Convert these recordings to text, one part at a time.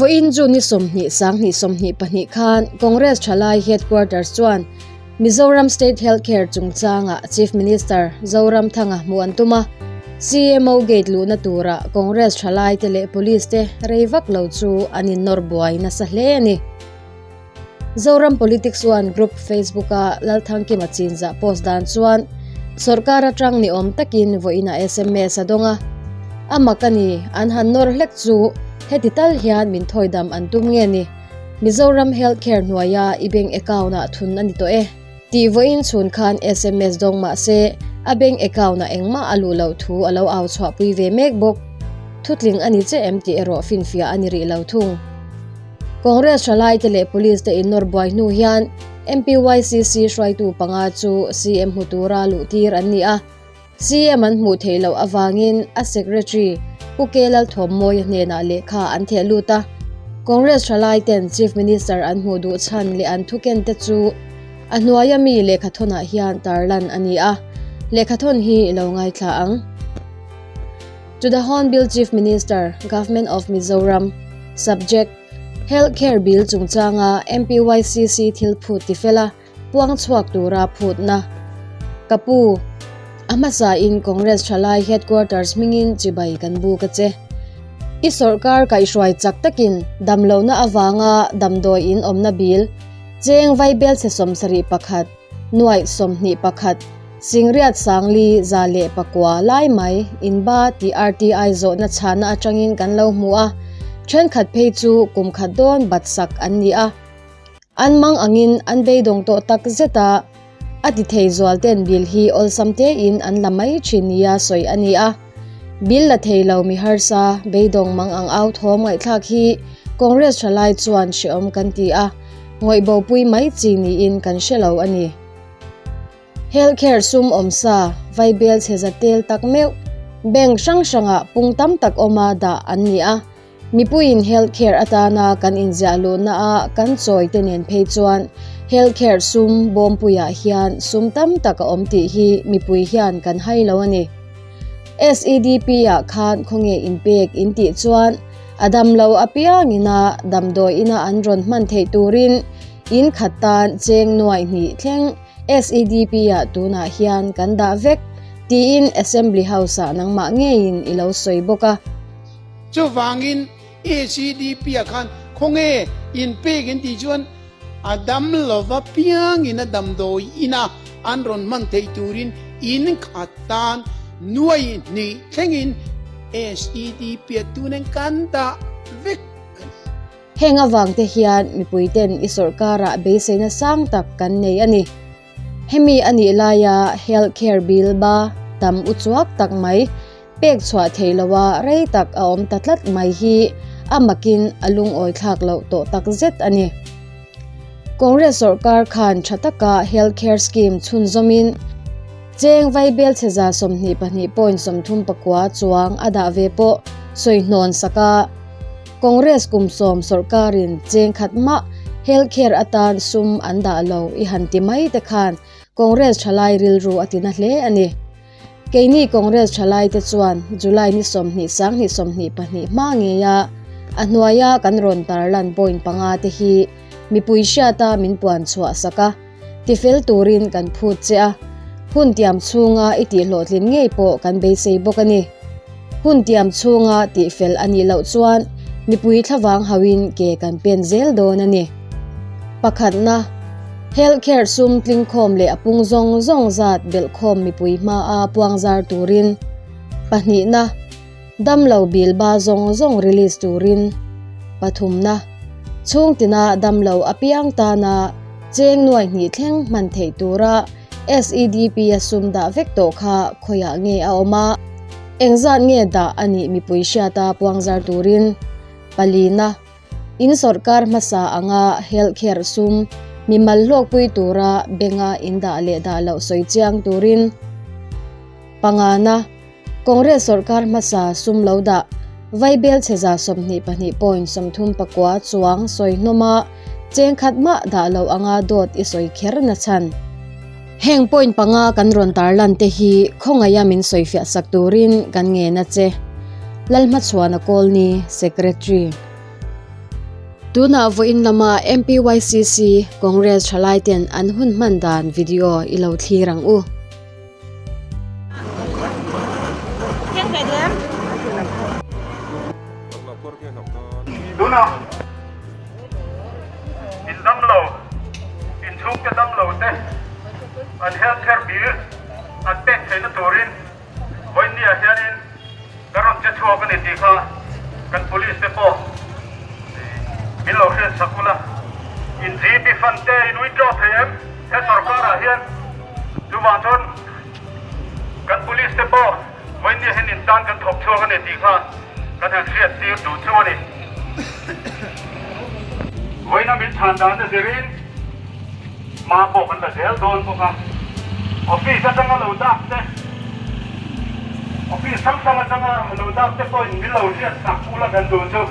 Vawiin June ni 20 sanghnih 22 khan Congress thalai Headquarters chuan Mizoram State Health Care chungchanga Chief Minister Zoramthanga hmuh an tum a, CMO gate luhna tura Congress thalaite leh Police te rei vak lo chu an innawr buai nasa hle a ni. Zoram Politics One Group Facebook-a Lalthangkima chinzah post dan chuan sawrkar atang ni awm takin vawiinah sms a dawng a, a mak a ni, an han nawr hlek chu heti tal hian min thawidam an tum nge ni? Mizoram Health Care hnuaia i bank account-ah thun a ni tawh e tih vawiin chhun khan sms dawng mah se a bank account-ah engmah a luh loh thu a lo au chhuahpui ve mek bawk. Thutling a ni che em tih erawh finfiah a ni rih lo thung. Congress thalaite leh Police te innawr buai hnu hian MPYCC hruaitu panga chu CM hmu tura luh tir an ni a. CM an hmuh theih loh avangin a Secretary Pu K Lalthawmmawia hnenah lehkha an theh lut a. Congress thalaiten Chief Minister an hmuh duh chhan leh an thuken te chu a hnuaia mi lehkhathawnah hian tarlan a ni a. Lehkhathawn hi i lo ngaithla ang. To the Hornbill Chief Minister, Government of Mizoram, Subject, Health Care Bill chungchanga MPYCC thil phut tifela puang chhuak tura phutna. Ka pu, a hmasain Congress thalai Headquarters hmingin chibai kan buk a che. I sawrkar kaihhruai chak takin damlohna avanga damdawi in awmna bill cheng vaibelchhe 71, nuaih 21, Singriat Sangli 104 lai mai inba tih RTI zawhna chhahna atangin kan lo hmu a, thenkhat phei chu kum khat dawn bat sak an ni a. An mang angin an beidawng tawh tak zet a, a ti thei zual ten bill hi awlsam tein an la mai thin nia sawi a ni a. Bill la thei lo mi harsa beidawng mang ang au thawm ngaihthlak hi Congress thalai chuan hrehawm kan ti a, ngawihbopui mai chi niin kan hre lo a ni. Healthcare sum awmsa, vaibel chhe za tel tak meuh, bank hrang hrangah pung tam tak awma dah an ni a. Mipuiin healthcare atana kan inziah luhna a kan chawi te nen phei chuan healthcare sum bawmpuiah hian sum tam tak a awm tih hi mipui hian kan hai lo a ni. SEDP ah khan khawnge inpek in tih chuan a damlo apiangina damdawi ina an rawn hman theih turin In khat tan cheng nuaih hnih thleng SEDP ah tunah hian kan dah vek tiin Assembly House ah nangmah ngeiin i lo sawi bawk a. Chuvangin SEDP ah khan khawnge in pek in tih chuan a dam lova piangin a damdawi ina an rawn hman theih turin in khat tan nuaih hnih thlengin SEDP ah tunin kan dah vek a ni. Heng avang te hian mipuiten i sawrkarah beiseina sang tak kan nei a ni. Hemi a nih laia Health Care Bill ba tam uchuak tak mai pek chhuah theih loha rei tak a awm ta tlat mai hi a makin a lungawi thlak loh tawh tak zet a ni. Congress sawrkar khan tha taka Health Care Scheme chhunzawmin cheng vaibel chheza 22.39 chuang a dah ve pawh sawi hnawn sak a. Congress kum sawm sawrkarin cheng khat mah health care atan sum an dah lo i han ti mai te khan Congress thalai rilru a tina hle a ni. Keini Congress thalai te chuan July ni 20 sanghnih 22 hma ngeia a hnuaia kan rawn tarlan point panga te hi mipui hriata min puan chhuah sak a, tifel turin kan phut che a, hun tiam chhunga i tihhlawhtlin ngei pawh kan beisei bawk a ni. Hun tiam chhunga tihfel a nih loh chuan mipui thlavang hauhin ke kan pen zel dawn a ni. Pakhatna, Healthcare sum tlingkhawm leh a pung zawng zawng zat belhkhawm mipui hmaa puangzar turin. Pahnihna, Damlo bilba zawng zawng release turin. Pathumna, Chhungtina damlo apiang tana cheng nuai hnih thleng hman theih tura SEDP a sum dah vek tawh kha khawiah nge a awm a, engzat nge dah a nih mipui hriata puangzar turin palina in sawrkar hmasa anga health care sum mimal hlawkpui tura bank-a in dah leh dah loh sawi chiang turin pangana Congress sawrkar hmasa sum lo dah vaibel chheza 22.39 chuang sawi hnawm a, cheng khat mah dah loh anga dawt i sawi kher na chhan. Heng point panga kan rawn tarlan te hi khawngaiha min sawifiah sak turin kan ngen a che. Lalhmachhuana Kawlni, Secretary. Tunah vawiin lama MPYCC Congress thalaiten an hun hman dan video i lo thlir ang u. Tunah in damlo, in chhungte damlo te an health care bill an pek theihna turin vawiinniah hianin Ka rawn che chhuak a ni tih kha kan police te pawh min lo hriat sak ula, in GP fund te in withdraw thei em he sorkar ah hian chuvang chuan kan police te pawh vawiinni hian in tan kan thawk chhuak a ni tih kha kan han hriat tir duh chu a ni. Vawiina min chhan dan a zirin hma pawh kan la zel dawn bawk a, office atanga lo dak te, office hrang hrang atanga lo dak te pawhin min lo hriat sak ula kan duh chu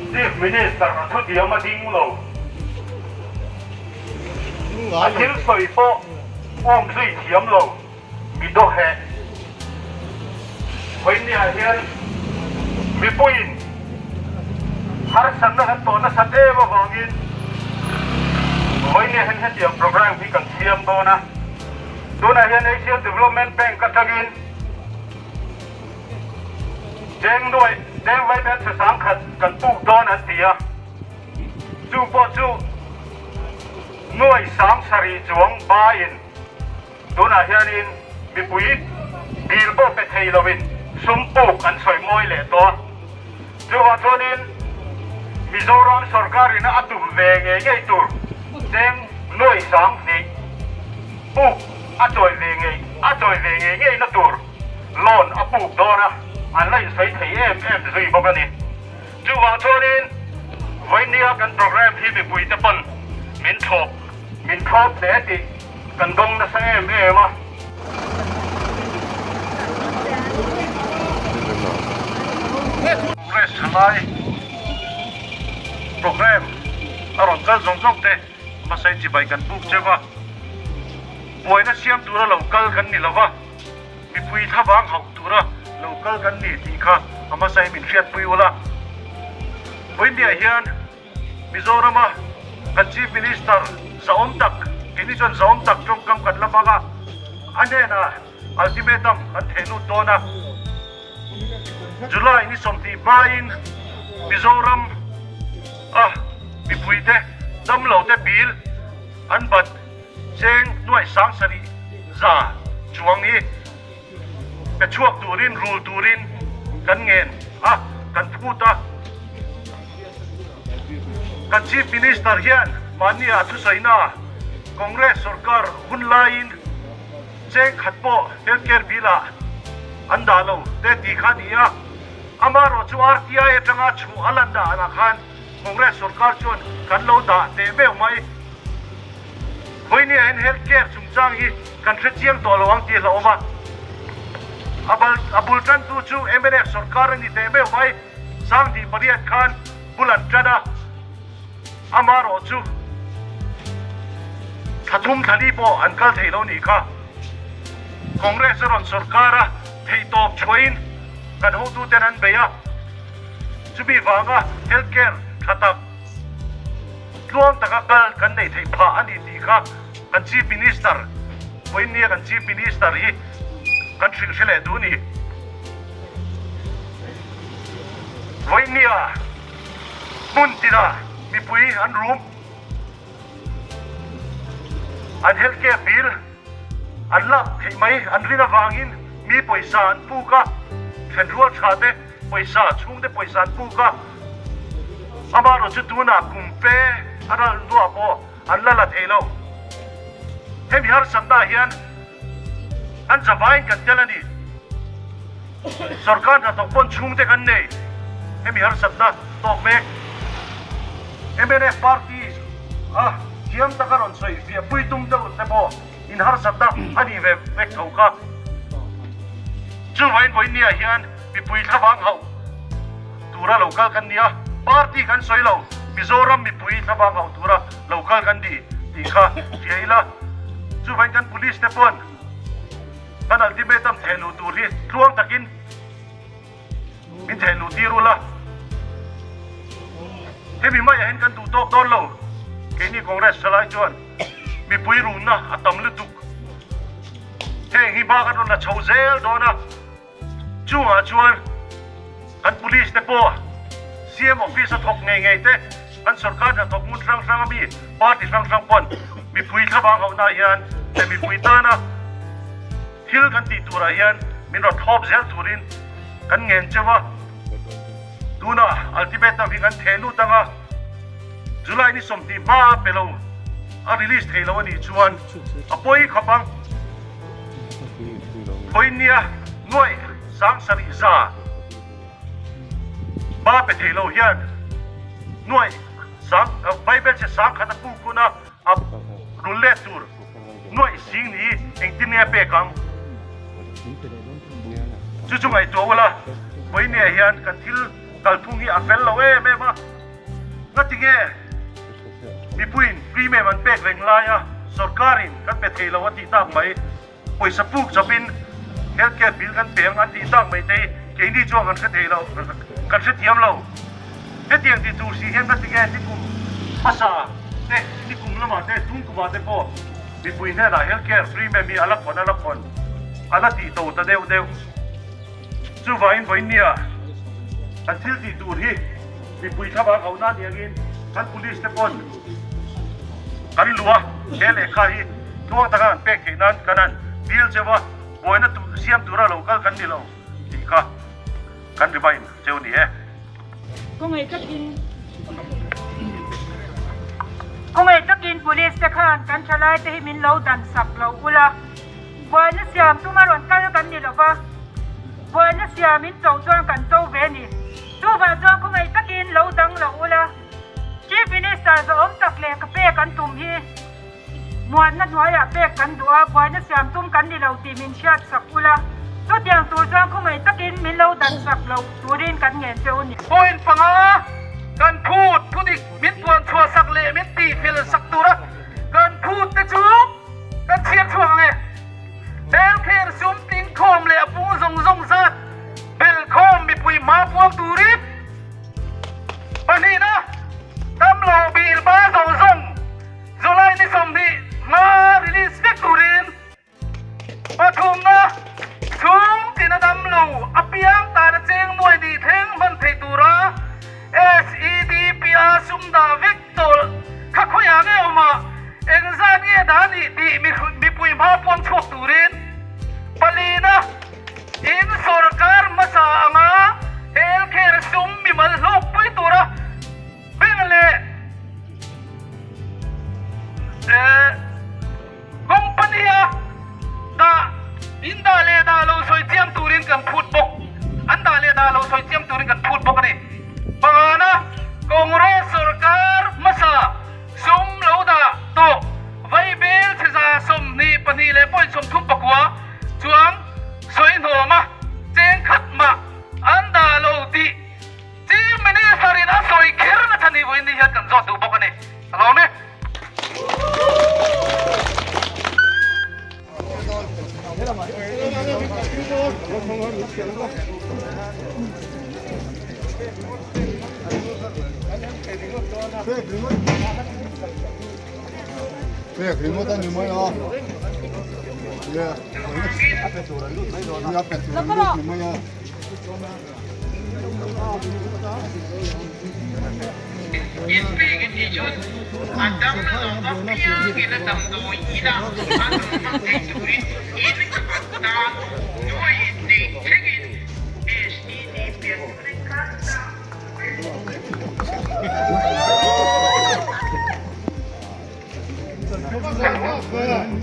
Chief Minister a thutiam a ding lo. A thil sawi pawh awm zui thiam lo. Mi dawheh vawiinniah hian mipuiin harsatna kan tawh nasat em avangin vawiinniah hian hetiang programme hi kan siam dawn a. Tunah hian Asian Development Bank atangin cheng nuai cheng vaibel chhe sangkhat kan puk dawn an ti a, chu pawh chu nuai 7000 chuang baiin Tunah hianin mipui dil pawh pe thei loin sum puk an sawi mawi leh tawh a. Chuvang chuanin Mizoram sorkarin a tum ve ngei ngei tur cheng nuai 2000 puk a chawi ve ngei a chawi ve ngei ngei na tur loan a puk dawn a, an la insawi thei em em zui bawk a ni. Chuvang chuanin vawinia kan programme hi mipuite pawn min thlawp min thlawp hle tih Kan dawng nasa em em a. Congress thalai programme a rawn kal zawng zawng te hmasai chibai kan buk cheu a, buaina siam tura lo kal kan ni lova, mipui thlavang hauh tura lo kal kan ni tih kha a hmasai min hriatpui ula. Vawiinniah hian Mizorama kan Chief Minister zahawm tak, keini chuan zahawm tak tawngkam kan la hmang a, a hnenah ultimatum kan theh lut dawn a. July ni 20 hmain Mizoram a mipuite damlote bill an bat cheng nuaih 7000 chuang hi Pe chhuak turin, rul turin kan ngen a, kan phut a. Kan Chief Minister hian mahni ah thusawiina Congress sorkar hun laiin cheng khat pawh health care bill ah an dah lo te tih kha a ni a. Amaherawh chu RTI atanga chhuah a lan danah khan Congress sorkar chuan kan lo dah teh meuh mai. Vawinia hian health care chungchang hi kan hre chiang tawh lo ang tih a hlauhawm a. A bal a bul tantu chu mnf sorkar a ni teh meuh mai. 2008 khan bul an tan a, amaherawh chu thla thum thla li pawh an kal thei lo nih kha. Congress a rawn sorkar a, theihtawp chhuahin kan hotuten an bei a, chumi vanga health care tha tak, Tluang taka kal kan neih theih phah a ni tih kha kan Chief Minister, vawiinnia kan Chief Minister hi kan hrilh hre leh duh a ni. Vawiinnia hmun tina mipui an rum, an health care bill an lak theih mai an rin avangin mi pawisa an puk a, thenrual tha te pawisa, chhungte pawisa an puk a. Amaherawh chu tunah kum fe a ral hnuah pawh an la la thei lo. Hemi harsatnaah hian an zavaiin kan tel a ni. Sorkar hnathawk pawn chhungte kan nei. Hemi harsatna tawk mek. Mnf party a thiam taka rawn sawi fiah pui tum deuh te pawh in harsatna a nih ve vek tho kha. Chuvangin vawiinniah hian mipui thlavang hauh tura lo kal kan ni a, party kan sawi lo, Mizoram mipui thlavang hauh tura lo kal kan ni tih kha hria ila. Chuvangin kan police te pawn kan ultimatum theh luh tur hi tluang takin min theh luh tir ula. Hemi maiah hian kan duh tawk dawn lo. Keini Congress thalai chuan mipui runna a tam lutuk. Heng hi hma kan rawn la chho zel dawn a. Chungah chuan kan police te pawh CM office a thawk ngei ngei te, kan sorkar hnathawk hmun hrang hrang ami party hrang hrang pawn mipui thlavang hauhna hian leh mipui tana thil kan tih turah hian min rawn thlawp zel turin kan ngen cheu a. Tunah ultimatum hi kan theh lut ang a, July ni 20 hma a pe lo a release thei lo a nih chuan a pawi khawp ang. Pawihnia nuaih 70,000 ba pe thei lo hian nuaih sang Bible che 10,000 a puk hun a a rul let tur nuaih sing ni engtin nge a pek ang? Chu chu ngaihtuah ula, pawihnia hian kan thil kalphung hi a fel lo em em a. Ngatinge mipuiin premium an pek reng laia sorkarin kan pe thei lo a tih tak mai, pawisa puk chawpin health care bill kan pe ang an tih tak mai te hi keini chuan kan hre thei lo, kan hrethiam lo. Hetiang ti tur si hian ngatinge nikum hmasa te, nikum lamah te, tum kumah te pawh mipui hnenah health care premium hi a la khawn a la khawn a la tih to ta deuh deuh. Chuvangin vawiinnia kan thil tih tur hi mipui thlavang ho na niangin kan police te pawn kan luh a, he lehkha hi tluang taka kan pek theih nan kan han dil cheu a, buaina siam tura lo kal kan ni lo tih kha kan remind cheu ni e. Kawngei takin Kawngei takin police te khan kan thalai te hi min lo dan sak lo ula. Buaina siam tuma rawn kal kan ni lova, buaina siam in cho chuan kan cho ve ni. Chuvang chuan khawngaih takin lo dang lo ula, Chief Minister zawhawm tak leh ka pek an tum hi muanna hnuaiah pek kan duh a, buaina siam tum kan ni lo tih min hriat sak ula, chutiang tur chuan khawngaih takin min lo dan sak lo turin kan ngen che u ni. Point panga, Kan phut thudik min puan chhuah sak leh min tihfel sak tura kan phut te chu Kan chhiar chhuak ang e. Belkher sum tingkhawm leh a pung zawng zawng zat belkhawm mipui hma puang turin pahnihna damlo bil ba zawng zawng July ni 20 hma release vek turin pathumna chhung tina damlo apiang tana cheng nuai nih thleng hman thei tura SEDP-a sum dah vek tawlh kha khawiah nge awm a, engzat nge dah a nih tih mipui hma puang chhuak turin palina in sawrkar hmasa anga healthcare sum mimal hlawkpui tura bank leh Company-a dah in dah leh dah lo sawi chiang turin kan phut bawk. An dah leh dah lo sawi chiang turin kan phut bawk a ni. Pangana, Congress sorkar hmasa sum lo dah tawh vaibel chheza 22 leh point 34 chuang sawi hnawma cheng khat mah an dah lo tih Chief Minister-in a sawi kher na chhan hi vawiin ni hian kan zawt duh bawk a ni. A lawm e.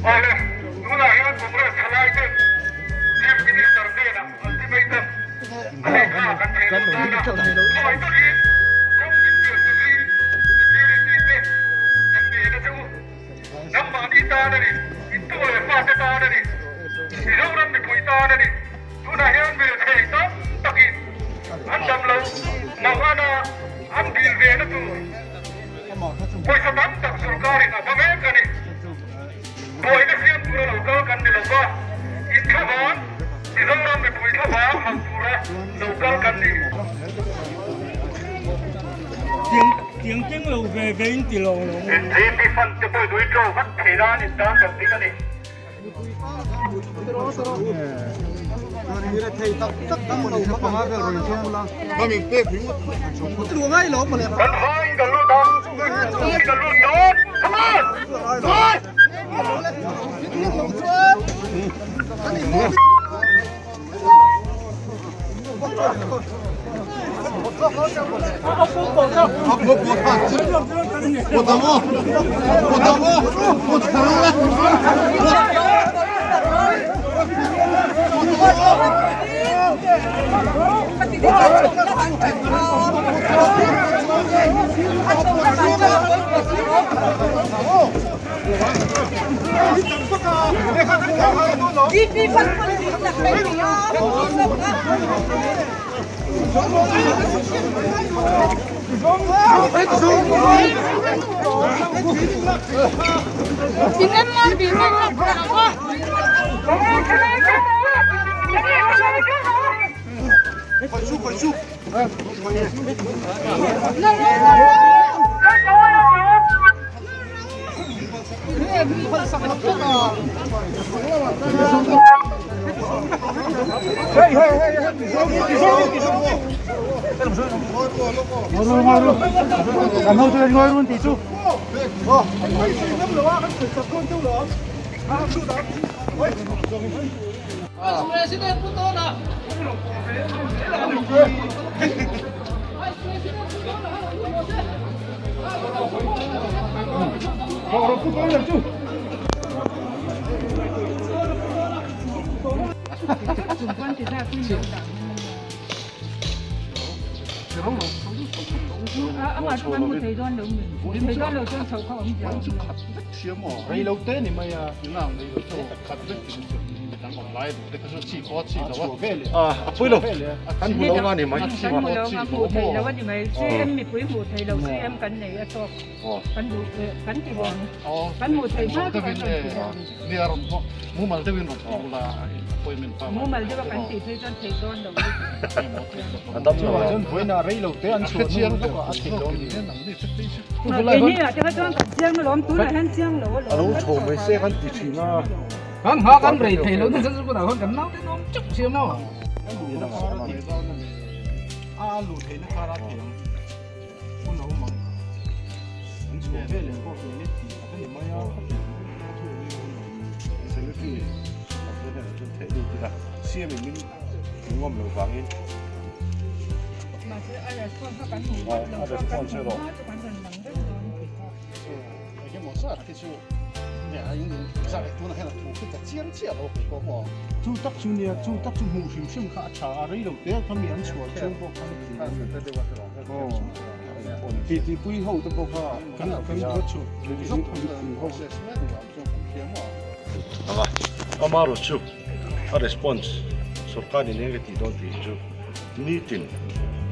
Awle, tunah hian Congress thalai ten Chief Minister hnenah ultimatum a lehkha kan thei lo tan a, khawi takin kawng min pian turin security te kan ngen a che u. Nangmahni tan a ni, intu leh fate tan a ni, Mizoram mipui tan a ni. Tunah hian mirethei tam takin an dam lo mangan a, an dil ve na tur. Pawisa tam tak sorkarin a hma mek a ni. Buaina siam tura lo kal kan ni lo va, in thlavang, Mizoram mipui thlavang hauh tura lo kal kan ni. In GP fund te pawh in withdraw vat thei nan in tan kan ding a ni. Kan vaiin kan lut ang, kan lut dawn, come on! Amarawh chu a response sorkar in eng a tih dawn tih hi chu nitin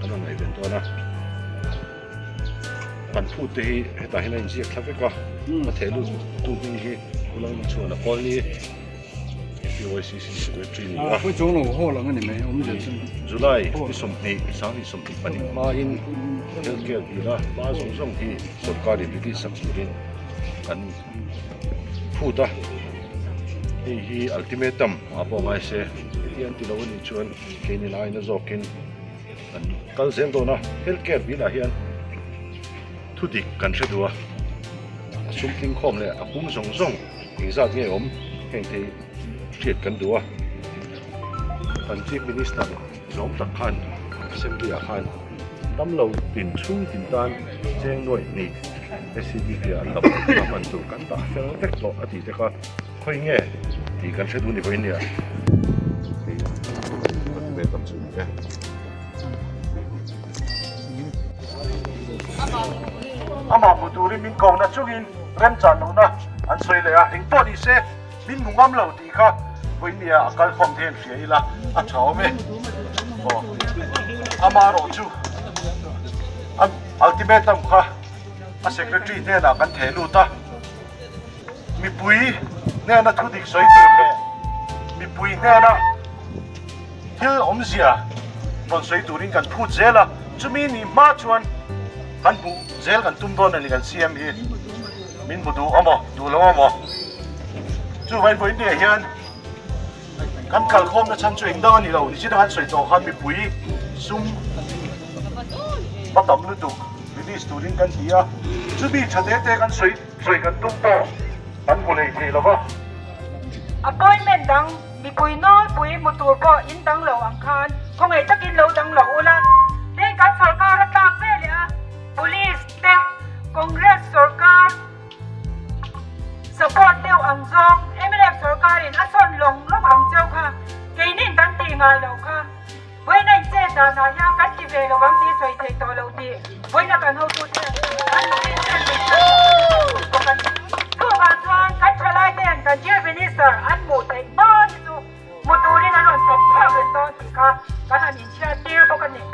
kan rawn ngaihven dawn a, kan phut te hi hetah hian a inziak thla vek a, a theh lut tu hming hi Ulangna chuan a kawl ni. PYCC Secretary ni a. July ni 20 22 hmain healthcare bill a hma zawng zawng hi sorkarin release sak turin kan phut a. Hei hi ultimatum ah pawh ngai se heti an ti lo anih chuan keini laina zawkin kan kal zel dawn a. Healthcare bill ah hian thudik kan hre duh a, a sum tlingkhawm leh a pum zawng zawng. Engzat nge awm heng thei hriat kan duh a, kan Chief Minister zawm tak khan Assembly ah khan damlo tin chhung tin tan cheng nuaih hnih SCDP ah an dam a hman tur kan dah fel vek tawh a tih te kha khawi nge tih kan hre duh ni vawiin nia. Hei a ti ve tam chu ni e. Amah hmu turin min ko na chungin remchan lohna an sawi leh a, eng pawh ni se min hmu ngam lo tih kha vawinia a kal khawm te hian hria ila a tha awm e. Aw amaherawh chu an ultimatum kha a secretary hnenah kan theh lut a, mipui hnena thu dik sawi tur leh mipui hnena thil awmzia rawn sawi turin kan phut zel a, chumi ni hma chuan. Kan hmuh zel kan tum dawn a ni kan CM hi. Min hmu duh amaw duh lo amaw. Chuvangin vawiin ni ah hian kan kalkhawmna chhan chu engdang a ni lo. Nichina kan sawi tawh khan mipui sum va tam lutuk release turin kan ti a. Chumi tha te te kan sawi sawi kan tum pawh kan hmu lei thei lo va. Appointment dang mipui nawlpui hmu tur pawh in dang lo ang khan khawngaih takin lo dang lo ula. Heng kan sorkar a tlak ve leh a, Police te Congress sorkar support deuh ang zawng mnf sorkarin a sawn lawng lawng ang cheu kha keinin kan tih ngai loh kha vawiina in chet danah hian kan ti ve lo ang tih sawi thei tawh lo tih vawiina kan hotute an police ten min hriat tawh bawk a ni. Chuvang chuan kan thalai ten kan Chief Minister an hmuh theih hma hi chu hmu turin an rawn thawk chhuak reng dawn tih kha kan han inchhiat tir bawk a ni.